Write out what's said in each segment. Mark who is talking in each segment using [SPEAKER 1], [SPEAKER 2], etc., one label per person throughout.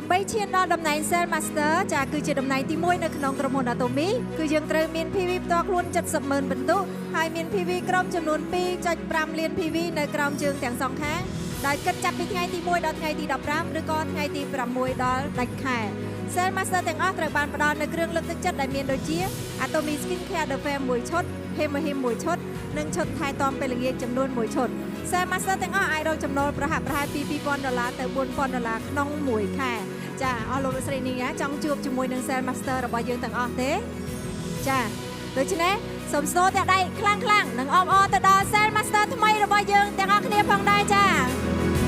[SPEAKER 1] ដើម្បីឈានដល់តំណែង Sales Master ចាគឺជាតំណែងទី1នៅក្នុងក្រុមហ៊ុន Atomy គឺយើងត្រូវមាន PV ផ្ទាល់ខ្លួន70ម៉ឺនពិន្ទុហើយមាន PV ក្រុមចំនួន2.5លាន PV នៅក្រោមជើងទាំងសងខាងដោយគិតចាប់ពីថ្ងៃទី1ដល់ថ្ងៃទី15ឬក៏ថ្ងៃទី6ដល់ដាច់ខែ។ Sales Master ទាំងអស់ត្រូវបានផ្ដល់នូវគ្រឿងលើកទឹកចិត្តដែលមានដូចជា Atomy Skin Care The Femme មួយឈុត Hemohim មួយឈុតនិងឈុតថែទាំពេលល្ងាចចំនួនមួយឈុត។ Sales Master ទាំងអស់អាចរកចំណូលប្រហាក់ប្រហែលពី2000ដុល្លារទៅ4000ដុល្លារក្នុងមួយខែចាអស់លោកលោកស្រីនាងចង់ជួបជាមួយនឹង Sales Master របស់យើងទាំងអស់ទេចាដូច្នេះសូមស្នូរទះដៃខ្លាំងខ្លាំងនិងអបអរទៅដល់ Sales Master ថ្មីរបស់យើងទាំងអស់គ្នាផងដែរចា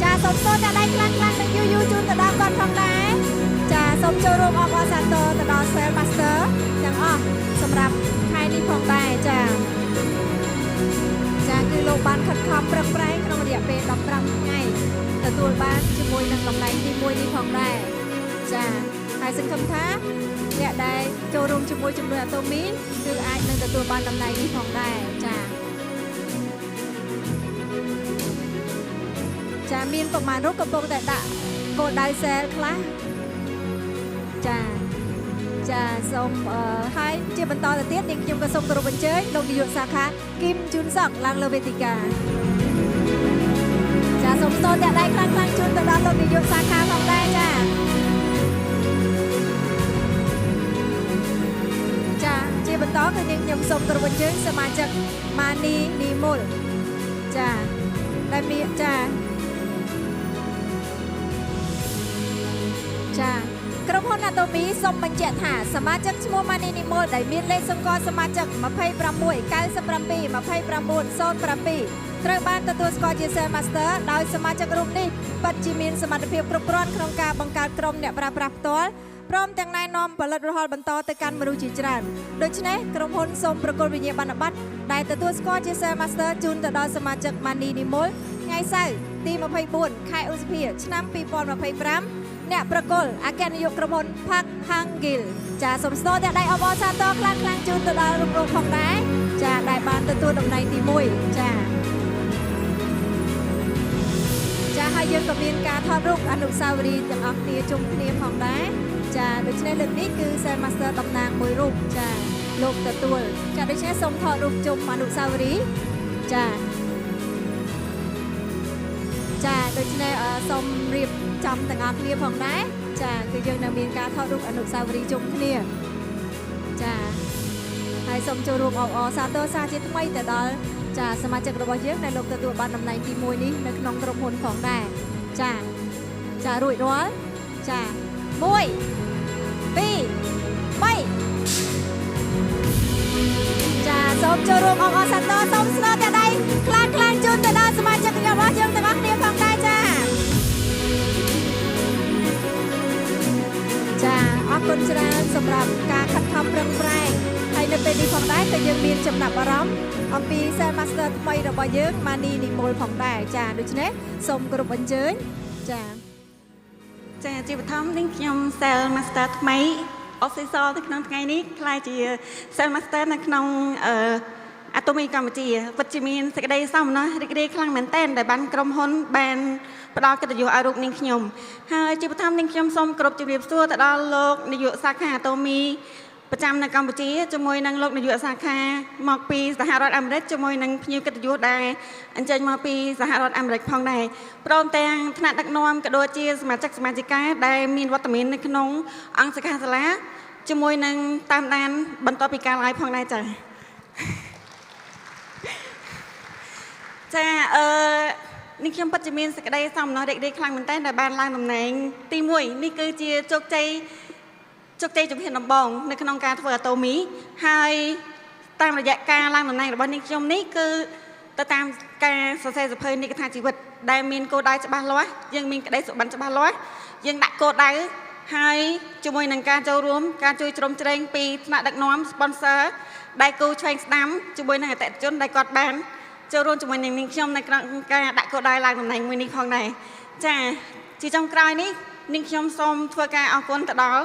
[SPEAKER 1] ចាសូមស្នូរទះដៃខ្លាំងខ្លាំងនិងយូរយូរជូនទៅដល់គាត់ផងដែរចាសូមចូលរួមអបអរសាទរទៅដល់ Sales Master ទាំងអស់សម្រាប់ខែនេះផងដែរចាចាគឺលោកបានខិតខំប្រឹងប្រែងក្នុងរយៈពេល15ថ្ងៃទទួលបានជាមួយនឹងតំណែងទី1នេះផងដែរចាហើយសង្ឃឹមថាអ្នកដែលចូលរួមជាមួយជំនួយ Atomy គឺអាចនឹងទទួលបានតំណែងនេះផងដែរចាចាមានប្រមាណរូបកំពុងតែដាក់គោលដៅ sale ខ្លះចាចាសូមអឺហើយជាបន្តទៅទៀតនាងខ្ញុំក៏សូមគោរពអញ្ជើញលោកនាយកសាខាគឹមជូនសកឡើងលើវេទិកាចាសូមស្ទរតាក់ដៃខ្លាំងខ្លាំងជូនទៅដល់លោកនាយកសាខាផងដែរចាចាជាបន្តគឺនាងខ្ញុំសូមគោរពអញ្ជើញសមាជិកម៉ានីនីមុលចាដែលមានចាចាក្រុមហ៊ុន Atomy សូមបញ្ជាក់ថាសមាជិកឈ្មោះម៉ានីនីមុលដែលមានលេខសម្គាល់សមាជិក26 97 29 07ត្រូវបានទទួលស្គាល់ជា Sales Master ដោយសមាជិករូបនេះពិតជាមានសមត្ថភាពគ្រប់គ្រាន់ក្នុងការបង្កើតក្រុមអ្នកប្រើប្រាស់ផ្ទាល់ព្រមទាំងណែនាំផលិតរហលបន្តទៅកាន់មនុស្សជាច្រើនដូច្នេះក្រុមហ៊ុនសូមប្រគល់វិញ្ញាបនបត្រដែលទទួលស្គាល់ជា Sales Master ជូនទៅដល់សមាជិកម៉ានីនីមុលថ្ងៃសៅរ៍ទី24ខែឧសភាឆ្នាំ2025អ្នកប្រគល់អគ្គនាយកក្រុមហ៊ុនផាក់ហាងហ្គីលចាសូមស្ទរតែដៃអបអរសាទរខ្លាំងខ្លាំងជូនទៅដល់រូបរងផងដែរចាដែលបានទទួលតំណែងទី1ចាចាហើយយើងក៏មានការថតរូបអនុស្សាវរីយ៍ទាំងអស់គ្នាជុំគ្នាផងដែរចាដូច្នេះលើកនេះគឺ Sales Master តំណាងមួយរូបចាលោកទទួលចាដូច្នេះសូមថតរូបជុំអនុស្សាវរីយ៍ចាចាដូច្នេះសូមរៀបចំទាំងអស់គ្នាផងដែរចាគឺយើងនៅមានការថតរូបអនុស្សាវរីយ៍ជុំគ្នាចាហើយសូមចូលរួមអបអរសាទរសាជាថ្មីទៅដល់ចាសមាជិករបស់យើងដែលលោកទទួលបានតំណែងទី1នេះនៅក្នុងក្រុមហ៊ុនផងដែរចាចារួចរាល់ចា1 2 3ចាសូមចូលរួមអបអរសាទរសូមស្នើតែដៃខ្លាំងខ្លាំងជូនទៅដល់សមាជិករបស់យើងទាំងអស់គ្នាផងដែរចាចាអរគុណច្រើនសម្រាប់ការខិតខំប្រឹងប្រែងហើយនៅពេលនេះផងដែរក៏យើងមានចំណាប់អារម្មណ៍អំពី Sales Master ថ្មីរបស់យើងម៉ានីនិមលផងដែរចាដូច្នេះសូមគោរពអញ្ជើញចា
[SPEAKER 2] ចាជាបឋមនេះខ្ញុំ Sales Master ថ្មី Official នៅក្នុងថ្ងៃនេះក្លាយជា Sales Master នៅក្នុងAtomy កម្ពុជាពិតជាមានសេចក្តីសោមនស្សរីករាយខ្លាំងមែនទែនដែលបានក្រុមហ៊ុនបានផ្ដល់កិត្តិយសឲ្យរូបនាងខ្ញុំហើយជាបឋមនាងខ្ញុំសូមគោរពជម្រាបសួរទៅដល់លោកនាយកសាខា Atomy ប្រចាំនៅកម្ពុជាជាមួយនឹងលោកនាយកសាខាមកពីសហរដ្ឋអាមេរិកជាមួយនឹងភ្ញៀវកិត្តិយសដែលអញ្ជើញមកពីសហរដ្ឋអាមេរិកផងដែរព្រមទាំងថ្នាក់ដឹកនាំក៏ដូចជាសមាជិកសមាជិកាដែលមានវត្តមាននៅក្នុងអង្គសិក្ខាសាលាជាមួយនឹងតាមដានបន្តពីការ live ផងដែរចា៎ចានេះខ្ញុំពិតជាមានសេចក្តីសោមនស្សរីករាយខ្លាំងមែនទែនដែលបានឡើងតំណែងទី1នេះគឺជាជោគជ័យជោគជ័យជំហានដំបូងនៅក្នុងការធ្វើ Atomy ហើយតាមរយៈការឡើងតំណែងរបស់នាងខ្ញុំនេះគឺទៅតាមការសរសេរសៀវភៅនិកថាជីវិតដែលមានគោលដៅច្បាស់លាស់យើងមានក្តីសុបិនច្បាស់លាស់យើងដាក់គោលដៅហើយជាមួយនឹងការចូលរួមការជួយជ្រោមជ្រែងពីថ្នាក់ដឹកនាំ sponsor ដែលគូឆ្វេងស្ដាំជាមួយនឹងអតិថិជនដែលគាត់បានចូលរួមជាមួយនឹងនាងខ្ញុំនៅក្នុងការដាក់គោលដៅឡើងតំណែងមួយនេះផងដែរចាជាចុងក្រោយនេះនាងខ្ញុំសូមធ្វើការអរគុណទៅដល់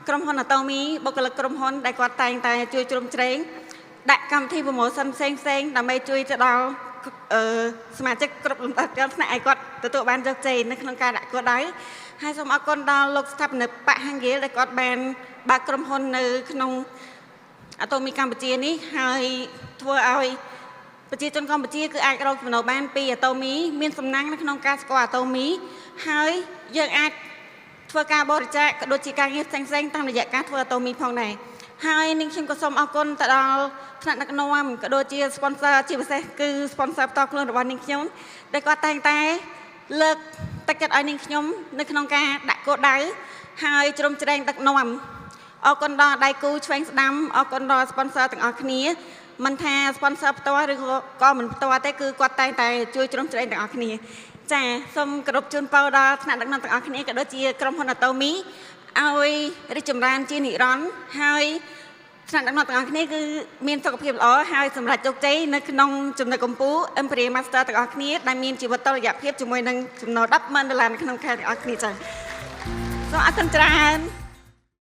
[SPEAKER 2] ក្រុមហ៊ុន Atomy បុគ្គលិកក្រុមហ៊ុនដែលគាត់តែងតែជួយជ្រោមជ្រែងដាក់កម្មវិធី promotion ផ្សេងផ្សេងដើម្បីជួយទៅដល់សមាជិកគ្រប់លំដាប់ថ្នាក់ឲ្យគាត់ ទទួលបានជោគជ័យនៅក្នុងការដាក់គោលដៅហើយសូមអរគុណដល់លោកស្ថាបនិកប៉ាក់ហាងហ្គេលដែលគាត់បានបើកក្រុមហ៊ុននៅក្នុងអាតូមីកម្ពុជានេះហើយធ្វើឲ្យប្រជាជនកម្ពុជាគឺអាចរកចំណូលបានពីអាតូមីមានសំណាងនៅក្នុងការស្គាល់អាតូមីហើយយើងអាចធ្វើការបរិច្ចាគក៏ដូចជាការងារផ្សេងៗតាមរយៈការធ្វើអាតូមីផងដែរហើយនាងខ្ញុំក៏សូមអរគុណទៅដល់ថ្នាក់ដឹកនាំក៏ដូចជា sponsor ជាពិសេសគឺ sponsor ផ្ទាល់ខ្លួនរបស់នាងខ្ញុំដែលគាត់តែងតែលើកទឹកចិត្តឲ្យនាងខ្ញុំនៅក្នុងការដាក់គោលដៅហើយជ្រោមជ្រែងដឹកនាំអរគុណដល់ដៃគូឆ្វេងស្ដាំអរគុណដល់ sponsor ទាំងអស់គ្នាមិនថា sponsor ផ្ទាល់ឬក៏មិនផ្ទាល់ទេគឺគាត់តែងតែជួយជ្រោមជ្រែងទាំងអស់គ្នាចាសូមគោរពជូនពរដល់ថ្នាក់ដឹកនាំទាំងអស់គ្នាក៏ដូចជាក្រុមហ៊ុន Atomy ឲ្យរីកចម្រើនជានិរន្តរ៍ហើយថ្នាក់ដឹកនាំទាំងអស់គ្នាគឺមានសុខភាពល្អហើយសម្រាប់ជោគជ័យនៅក្នុងចំណុចកម្ពុជា Imperial Master ទាំងអស់គ្នាដែលមានជីវិតតុល្យភាពជាមួយនឹងចំណូល10,000ដុល្លារនៅក្នុងខែទាំងអស់គ្នាចា៎សូមអរគុណច្រើន។